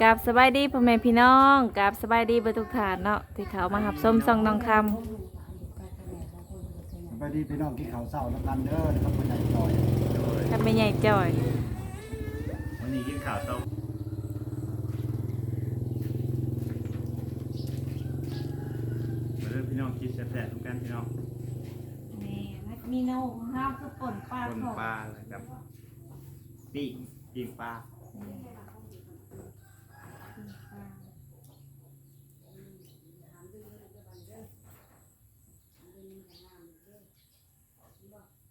ກາບສະບາຍດີພໍ່ແມ່ພີ່ນ້ອງ ກາບສະບາຍດີເບິດທຸກທ່ານເນາະ ທີ່ເຂົ້າມາຮັບຊົມຊ່ອງນ້ອງຄຳ. ສະບາຍດີພີ່ນ້ອງ ກິນເຂົ້າເຊົ້ານຳກັນເດີ ກັບພໍ່ໃຫຍ່ຈ່ອຍ ກັບແມ່ໃຫຍ່ຈ່ອຍ. ມື້ນີ້ກິນເຂົ້າເຊົ້າ ມາເດີພີ່ນ້ອງ ກິນແຊບໆນຳກັນພີ່ນ້ອງ. ແມ່ນ ເມນູຂອງເຮົາຄືປົ່ນປາ ປົ່ນປາ ແລ້ວກໍປີ້ງ ປີ້ງປາ.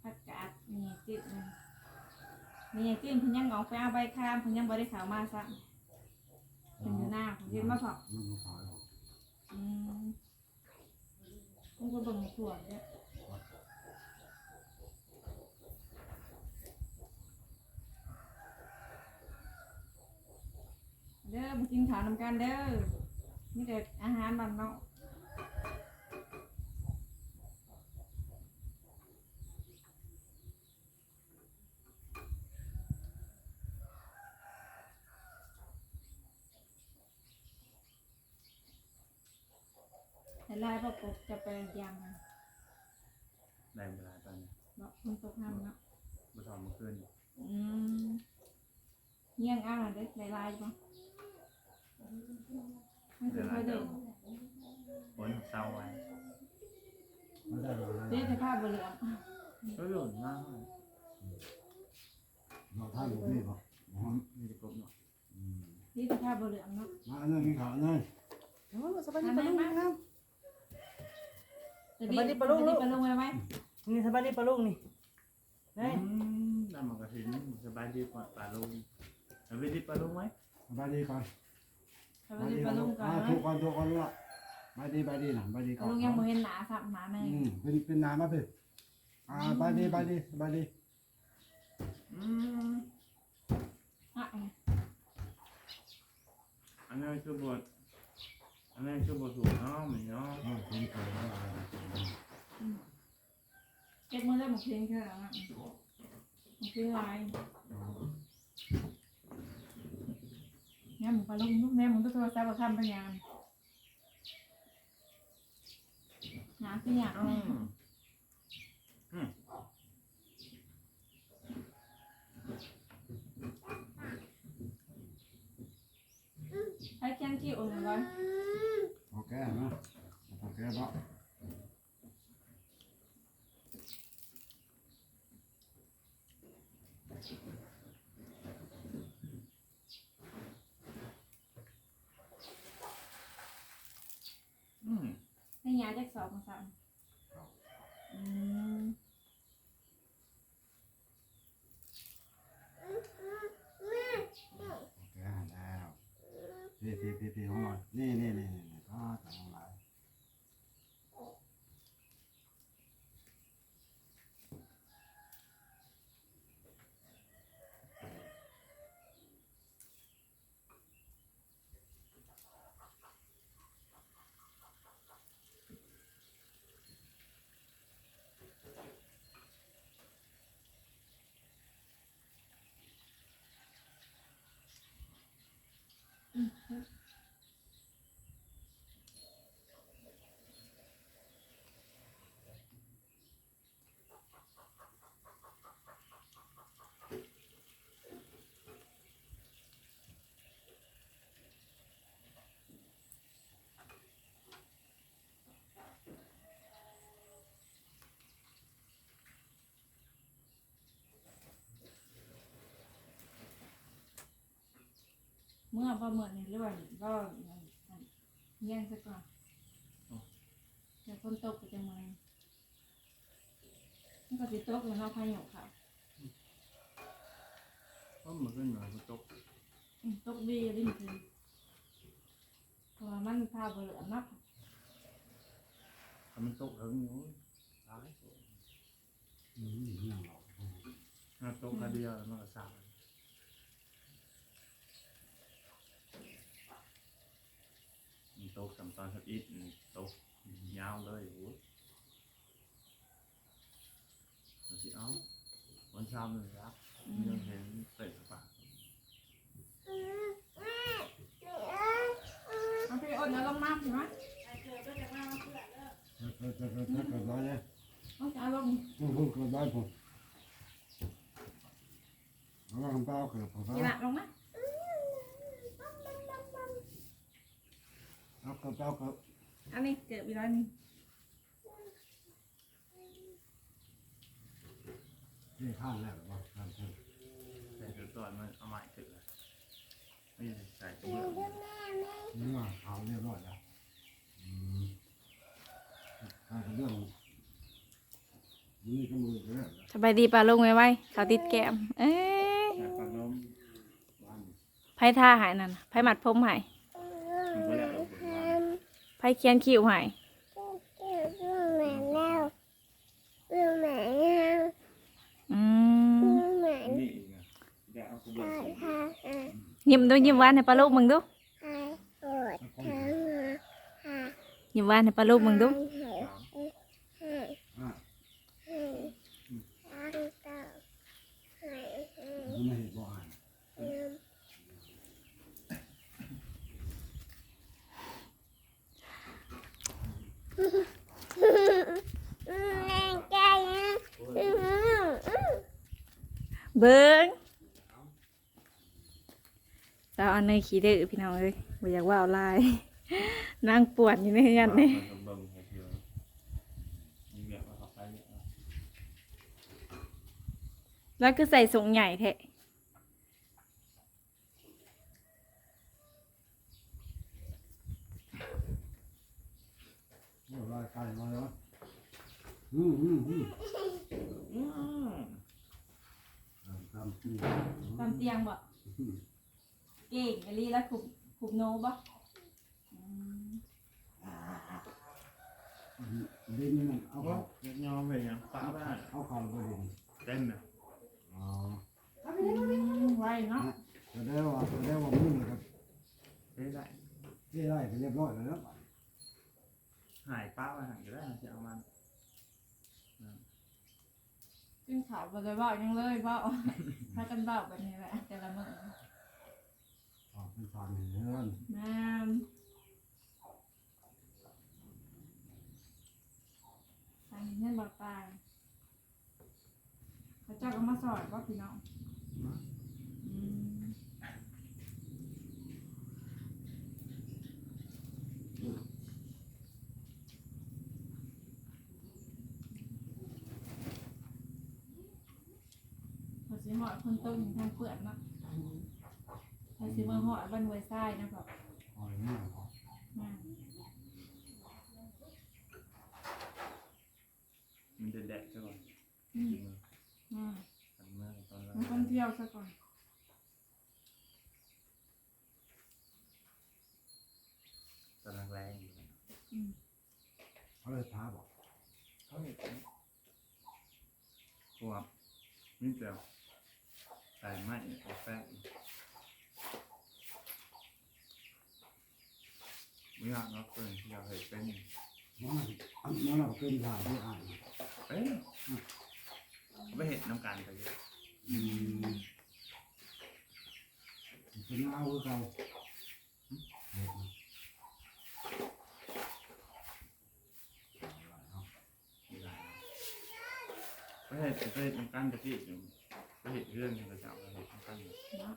ຜັກກາດ ແມ່ຈິ້ມ ແມ່ຈິ້ມເພິ່ນຍັງອອກໄປເອົາໃບຄາມ ເພິ່ນຍັງບໍ່ໄດ້ເຂົ້າມາຊ້ຳ ເພິ່ນຢູ່ນາ ເຫັນບໍ່ພໍ່? ອືມ ມັນກໍເບິ່ງໃນຄົວເດ້. ເດີ ມາກິນເຂົ້ານຳກັນເດີ ມີແຕ່ອາຫານບ້ານນອກ. ຫຼາຍໆ ບໍ່ກົບ ຈະໄປຢາມມັນ ໄດ້ບໍ່ຫຼາຍປານໃດ ເນາະ ຝົນຕົກນຳເນາະ ບໍ່ເທົ່າມື້ຄືນ. ອືມ ຮຽງເອົາເດ້ ຫຼາຍໆຢູ່ບໍ່? ມັນຄືຄ່ອຍເດີນ ຝົນເຊົາໄວ ເດ້ ແຕ່ຜ້າບໍ່ເຫຼືອມ ກໍໂດນມາ ເນາະ ທາງບໍ່ມີບໍ່? ມີແຕ່ກົບເນາະ. ອືມ ນີ້ຕະພາບບໍ່ເຫຼືອງເນາະ ມາອັນນັ້ນກິນເຂົ້າອັນນັ້ນ. ໂອ້ ສະບາຍດີປ້າລຸງງາມ ສະບາຍດີປ້າລຸງ ສະບາຍດີປ້າລຸງໄວໆ ນີ້ສະບາຍດີປ້າລຸງນີ້ ອືມ ນຳໝາກກະທິນ ສະບາຍດີປ້າລຸງ ສະບາຍດີປ້າລຸງໄວ ສະບາຍດີກ່ອນ ສະບາຍດີປ້າລຸງກ່ອນ ອ່າ ເນາະ ຖືກ່ອນ ຖືກ່ອນລູກ ສະບາຍດີ ສະບາຍດີນະ ສະບາຍດີກ່ອນ ລຸງຍັງບໍ່ເຫັນໜ້າຊ້ຳ ໜ້າໃນ ອືມ ເປັນ ເປັນໜ້າມາເພິ່ນ ອ່າ ສະບາຍດີ ສະບາຍດີ ສະບາຍດີ. ອືມ ອະ ອັນນັ້ນຄືບໍ່ ອັນນັ້ນຄືບໍ່ສຸກເນາະ ມັນເນາະ ເອີ ກິນກ່ອນ ອືມ ເກັບມື້ໄດ້ໝາກເພັງເທື່ອລະ ໝາກເພັງຫຼາຍ ອືມ ແນມໝູ່ປາລຸງ ແນມໝູ່ໂທລະສັບ ບໍ່ທຳພະຍານ ຫາຄືຫຍັງ ອືມ ອືມ ໃຫ້ແຄນທີ່ໂອນໄວ້ ໂອເຄນະ ໂອເຄເນາະ. ອືມ ໃຫ້ຍາຈັກສອບຂອງສາມ ອືມ ໂອເຄ ແລ້ວ ພີ້ໆໆ ຂອງເຮົາ ນີ້ໆໆ ນີ້ ປ້າ ຂອງຫຼາຍ. ເມື່ອບໍ່ເມື່ອນີ້ ຫຼືວ່າກໍຮຽນຊະກ່ອນ ແຕ່ຝົນຕົກກໍຈັ່ງເມື່ອ. ມັນກໍຊິຕົກແລ້ວເນາະ ພາຍຸເຂົ້າ ເອີ ມື້ຄືນກໍຕົກ ອືມ ຕົກດີຢູ່ເດ້ມື້ຄືນ ເພາະວ່າມັນພາບໍ່ເຫຼືອມເນາະ ຖ້າມັນຕົກເຖິງ ໂອ້ຍ ຕາຍ ອືມ ຍັງເນາະ ຖ້າຕົກຄາວດຽວມັນກໍຊາ ມັນຕົກສ່ຳຕອນທຳອິດ ມັນຕົກຍາວເລີຍ ໂອ້ຍ ມັນຊິເອົາ ມັນຊາວໜຶ່ງລະ ອືມ ຍັງເຫັນເຕັມປາກ ອືມ ອືມ ອືມ. ເອົາລົງມາຊິມາ ເກີດ ເກີດ ເກີດ ເກີດຫຼາຍເດ້ ເອົາເອົາລົງ ເກີດຫຼາຍພຸ້ນ ເອົາລົງ ເອົາເກີດ ນີ້ລະ ລົງມາ ເອົາເກີດ ເອົາເກີດ ອັນນີ້ເກີດອີກແລ້ວນີ້. ນີ້ທານແລ້ວບໍ່? ທານເພິ່ນ ໃສ່ເກືອກ່ອນ ມັນເອົາໃໝ່ຖືກແລ້ວ ນີ້ໃສ່ເກືອ ເນື້ອຂາວຮຽບຮ້ອຍແລ້ວ ອືມ ທານເລື່ອງ ນີ້ກໍມືກໍແລ້ວ ສະບາຍດີປ້າລຸງໄວໆ ເຂົ້າຕິດແກ້ມ ເອີຍ ໃສ່ປານົມ ຫວານ ໃຜທາໃຫ້ນັ້ນ? ໃຜມັດຜົມໃຫ້? ໃຜຂຽນຄິ້ວໃຫ້? ອືມ ຍິ້ມດູ ຍິ້ມຫວານໃຫ້ປ້າລຸງເບິ່ງດູ ຍິ້ມຫວານໃຫ້ປ້າລຸງເບິ່ງດູ. ເບິ່ງ ສາວອັນໃນຂີ້ດື້ ພີ່ນ້ອງເອີຍ ບໍ່ຢາກເວົ້າຫຼາຍ ນາງປ່ວນຢູ່ໃນເຮືອນນີ້ ແລ້ວຄືໃສ່ສົ້ງໃຫຍ່ແທ້? ໂອ້ ລາຍໄກ່ມາແລ້ວ ອືມ ອືມ ອືມ ຕຳຕຽງ ຕຳຕຽງບໍ່? ເກັ່ງອີ່ຫຼີລະ ຄຸບ ຄຸບໂນບໍ່? ອືມ ດິນນັ້ນເອົາເຂົ້າ ເຮັດຍອມໄປຫຍັງ ປະໄວ້ ເອົາເຂົ້າບໍ່ດິນ ເຕັມນະ ອໍ ອືມ ໄວເນາະ ສະແດງວ່າ ສະແດງວ່າມື້ນີ້ກໍເທໄດ້ ເທໄດ້ກໍຮຽບຮ້ອຍແລ້ວເນາະ ຫາຍປະໄວ້ຫັ້ນກໍໄດ້ ຊິເອົາມາ ກິນເຂົ້າບໍ່ໄດ້ເວົ້າຫຍັງເລີຍ ເວົ້າ ພາກັນເວົ້າແບບນີ້ແຫຼະແຕ່ລະມື້ ອອກເປັນສາງເຮືອນ ແມ່ນ ສາງເຮືອນບໍ່ຕາຍ ເຂົາເຈົ້າກໍມາຊ່ອຍບໍ່ພີ່ນ້ອງ? ມາ ອືມ ພໍຊິຮອດຝົນຕົກນີ້ທັງເປື້ອນເນາະ ອືມ ພໍຊິມາຮອດບ້ານຫ້ວຍຊາຍນະພໍ່ ຮອດແລ້ວເນາະ ແມ່ນ ມັນແດດໆຊະກ່ອນ ອືມ ອືມ ຄັນເມືອຕອນ ມັນທ່ອງທ່ຽວຊະກ່ອນ ຕອນແລງໆ ອືມ ເຂົາເຮັດຜາບໍ່? ເຂົາເຮັດ ເພາະວ່າມີແຕ່ໃສ່ໄມ້ອອກແປ້ງ ບໍ່ຍາກເນາະ ເພິ່ນຢາກໃຫ້ເປັນ ບໍ່ ມັນ ມັນກໍເປັນຢາກທີ່ອ່ານ ເປັນ ອືມ ໄປເຮັດນຳກັນກໍຢູ່ ອືມ ເປັນລາວຄືເກົ່າ ໄປເຮັດ ໄປເຮັດນຳກັນແຕ່ກີ້ ໄປເຮັດເຮືອນໃຫ້ເຂົາເຈົ້າ ໄປເຮັດນຳກັນ ເນາະ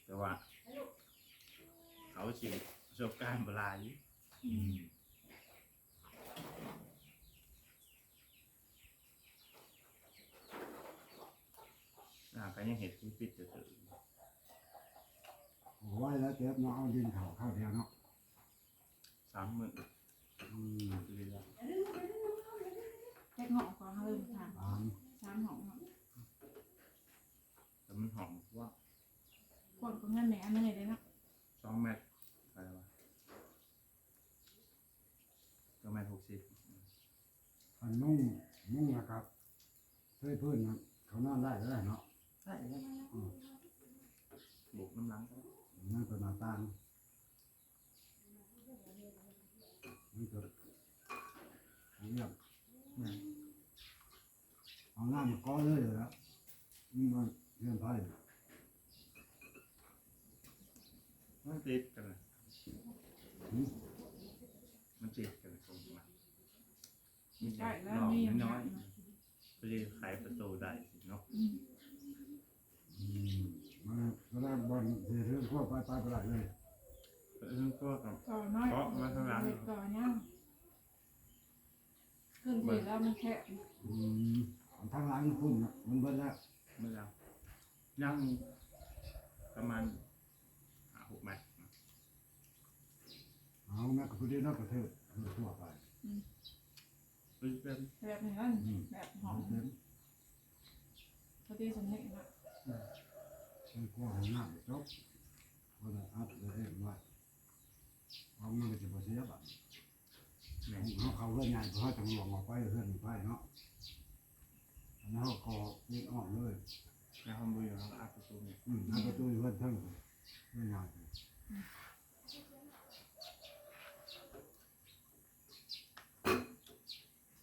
ແຕ່ວ່າເຂົາຊິປະສົບການບໍ່ຫຼາຍ ອືມ ອ່າ ກໍຍັງເຮັດຜິດໆ ໂອ້ຍ ແລ້ວແຕ່ເນາະ ເອົາດິນເຂົ້າຄາວດຽວເນາະ ສາມມື້ ອືມ ຈັກຫ້ອງຂອງເຮົາເລີຍ ສາມ ສາມຫ້ອງເນາະ ແຕ່ມັນຫ້ອງກວ້າງ ກວ້າງກວ່າເຮືອນແມ່ອັນນັ້ນເດ້ເນາະ ສອງແມັດ ເທົ່າໃດວະ? ປະມານຫົກສິບ ອັນມຸງ ມຸງນະຄັບ ເທິດພື້ນນະ ເຂົານອນໄດ້ແລ້ວເນາະ ໄດ້ແລ້ວ ອືມ ບຸກນຳຫຼັງ ມັນເປັນໜ້າຕ່າງ ມັນກໍຮຽບ ແມ່ນ ເອົານ້ຳມາກໍເລີຍລະ ມັນເຮືອນໄຜ. ມັນຕິດກັນນະ ຫືມ ມັນຕິດກັນນະ ກົງມາ ມີແຕ່ ໃກ້ແລ້ວ ນ້ອງ ມີ ນ້ອຍ ເນາະ ພໍດີໄຂປະຕູໄດ້ເນາະ ອືມ ອືມ ມັນກໍໄດ້ບ່ອນເຮັດເຮືອນຄົວ ໄປ ໄປບໍ່ໄດ້ເລີຍ ເຮືອນຄົວກໍ ຕໍ່ນ້ອຍ ເກາະມາທາງຫຼັງ ເຮັດຕໍ່ຍາວ ພື້ນທີ່ລາວມັນແຄບ ອືມ ທາງຫຼັງພຸ້ນນະ ມັນເບິດແລ້ວ ເບິດແລ້ວ ຍັງປະມານຫ້າຫົກແມັດ ເອົາ ແມັດກໍພໍດີເນາະ ກະເທີບທົ່ວໄປ ອືມ ເປັນ ແບບນີ້ນັ້ນ ອືມ ແບບຫ້ອງ ເປັນ ພໍດີສ່ຳນີ້ນະ ອືມ ໃສ່ຄອຫ້ອງນ້ຳຈົບ ບໍ່ໄດ້ອັດໄດ້ເອັນໄວ້ ຂອງມັນກໍຈະບໍ່ເສຍບາດ ແມ່ນ ເຮົາເຂົ້າເຮືອນໃຫຍ່ ເຮົາຈັ່ງລວງອອກໄປເຮືອນໃຫຍ່ເນາະ ອັນນັ້ນເຮົາກໍປິດອ້ອມເລີຍ ແລ້ວເຮົາບໍ່ຢູ່ ເຮົາອັດປະຕູນີ້ ອືມ ອັດປະຕູຢູ່ເຮືອນເທິງ ເຮືອນໃຫຍ່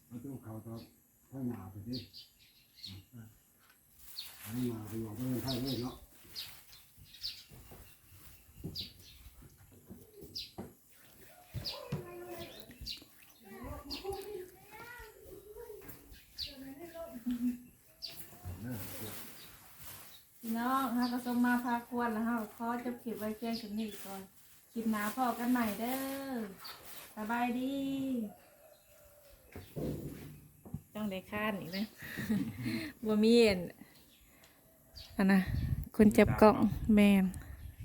ປະຕູເຂົ້າຕອນ ຂ້າງໜ້າໄປຕິ ຂ້າງໜ້າໄປວ່າໄປເຮືອນໃຜເລີຍເນາະ ພີ່ນ້ອງ ເຮົາກໍສົ່ງມາພາຄວນ ແລ້ວເຮົາກໍຂໍຈົບຄລິບໄວ້ພຽງສ່ຳນີ້ກ່ອນ ຄລິບໜ້າພໍ້ກັນໃໝ່ເດີ ສະບາຍດີ ຕ້ອງໄດ້ຄ້ານອີກນະ ບໍ່ມີອັນ ອັນນະ ຄົນຈັບກ້ອງ ແມ່ນ